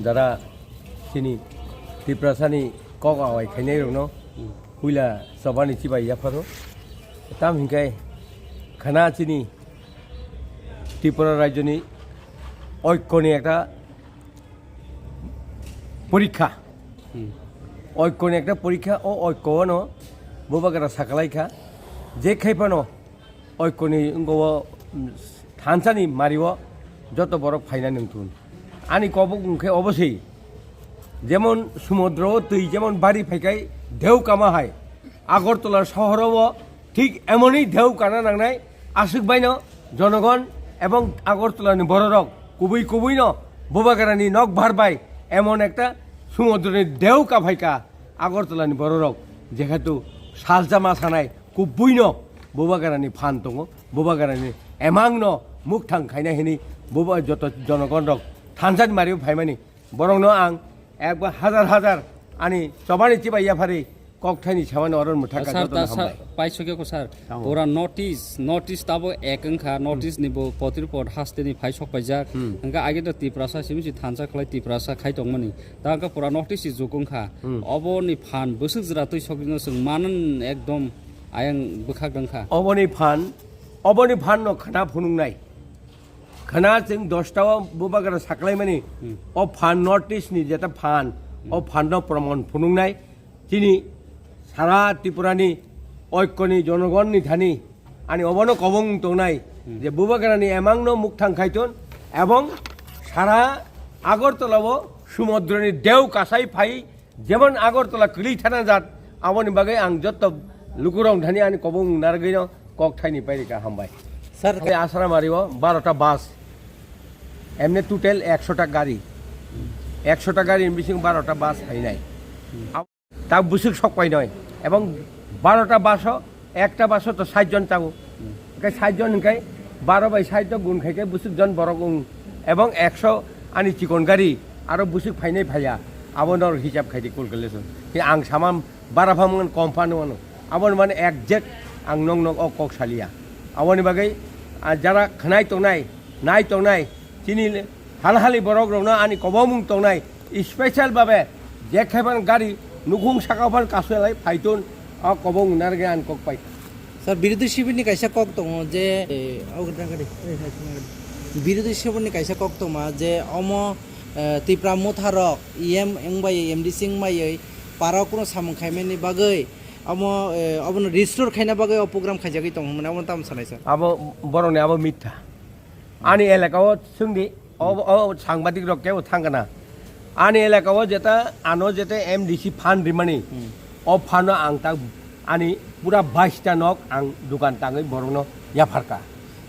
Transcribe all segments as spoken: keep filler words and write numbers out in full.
Jara chini Tiprasani kok awai khainairokno puila chobani chibai yapharo. Tam hinkhai khana chini Tripura rajyoni oikkoni ekta porikha. Hmm. Oikkoni ekta porikha, o oikko ano Bubagra sakalaikha. Je khai phano oikkoni wngkha o, mm, thansani mario joto borok phaina nungthun. Ani kobok wngkhe obo se, jemon sumudro o twi jemon bari phaikhai dheu kama hai, Agartala sohoro o thik emonwi dheu kana nangnai. Aswk baino jonogon ebong Agartala ni bororok kubui kubui no Bubagrani nok bar bai emon ekta sumudroni dheu kaphaikha Agartala ni bororok, jehetu salsa ma sanai kubui no Bubagrani phan tongo, Bubagrani emang no mukthang khaina hini Buba joto jonogon rok thansani mario phaimani. Borokno ang ekbar hajar hajar ani chobani chibai yaphari kokthaini samani oron mwthakha. Sir, jotono ta sa-, hambai. Paisokya ko sir. Tamo. Pura notice, notice tabo ek wngkha, hmm, notice ni bo potir pot haste ni phai sok paijak. Hmm. Hingkha age to Tiprasa simi si thansa khlai Tiprasa khai tongmani. Ta hingkha pura notice si juk wngkha. Hmm. Obo ni phan bwswk jwra twi sok no chwng manan ekdom ayang bwkhak wngkha. Obo ni phan, obo ni phan no khana phunuknai. Khana chwng dosta o Bubagra saklaimani, hmm, o phan notice ni jeta phan, hmm, o phan no proman phunuknai. Chini sara Tripura ni oikko ni jonogon ni thani ani obono kobong tongnai, hmm, je Bubagra ni emang no mukthang khaiton ebong sara Agartala o sumudro ni dheu kasai phai. Jemon Agartala kwlwi thana jat, aboni bagwi ang joto lukurok thani ani kobong narwgwino kok thaini pairika hambai. Sir, Tei Asramari o barota bus, emne total ekshota gari, ekshota gari ni bising barota bus phainai. Hmm. Ab-, ta bwswk sok painai, ebong barota bus o ekta bus o to sait jon tongo. Hmm. Hingke sait jon hingke baro bai sait no gun khaike bwswk jon borok wng. Ebong ekso ani chikon gari aro bwswk phainai phaiya. Abo norok hisab khaidi calculation. Khe ang sama bara phaman kom phano wano. Aboni mane exact ang nok nok o kok saliya. Aboni bagwi, ah, jara khnai tongnai, nai tongnai, chini hal hali borok rokno ani kobomung tongnai, special babe je khaiban gari nukhung saka ban kasulai phaitun o kobong narge an kok pai. Sir, birodhi sibirni kaisa kok tongo je, eh, o gari, gari, gari. Birodhi sibirni kaisa kok tongma je omo, eh, Tipra motharok E M wngbai, M D C wngbai para kuno samung khaimani bagwi omo, eh, obono restore khaina bagwi o program khaijagwi tongo hwnmani omo tamo sanai sir? Abo borokni abo mitha. Ani elaka o chwngdi, o, o sangbadik rok kebo thang kana. Ani elaka o jeta ano jeta M D C fund rimani, hmm, o fund no ang ta ani pura baista nok ang dukan tangwi borokno yapharka.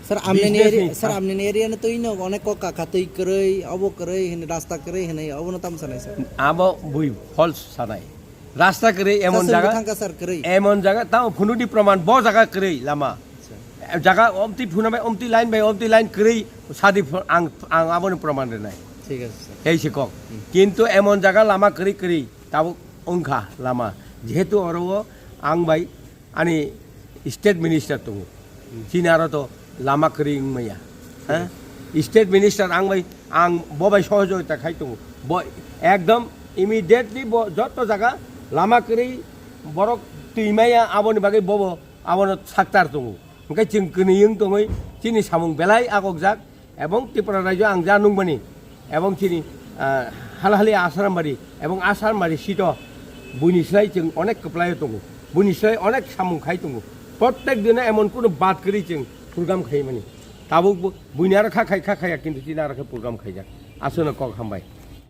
Sir, amnini Business area, ni sir, amnini area no twi no onek kok kakha twi kwrwi, obo kwrwi hwnwi, rasta kwrwi hwnwi, obono tamo sanai sir? Abo bui false sanai. Rasta kwrwi emon jaga, emon jaga, tamo phunudi proman bo jaga kwrwi lama. Acha. Jaga omti phuna bai, omti line bai, omti line kwrwi sadi phu-, ang, ang aboni proman rinai. Thik ache, sir. Tei se kok. Hmm. Kintu emon jaga lama kwrwi kwrwi tabuk wngkha lama. Jehetu oro o ang bai ani state minister tongo. Hmm. Chini aro to lama kwrwi wngmaya. Ha? Hmm. State minister ang bai, ang bo bai sohojogita khai tongo. Bo ekdom immediately bo joto jaga lama kwrwi borok twi maya aboni bagwi bobo abono saktar tongo. Hwnkhe chwng kwnwi wng tongwi chini samung belai akokjak. Ebong Tripura rajyo ang ja nukmani, ebong chini, ah, halhali Asrambari ebong Asrambari sito buini slai chwng onek kwplaio tongo, buini slai onek samung khai tongo. Prottek dino emon kuno bad kwrwi chwng program khaimani. Tabuk bu-, buini aro kha khai, kha khaiya, kintu chini aro khe program khaijak. Aswkno kok hambai.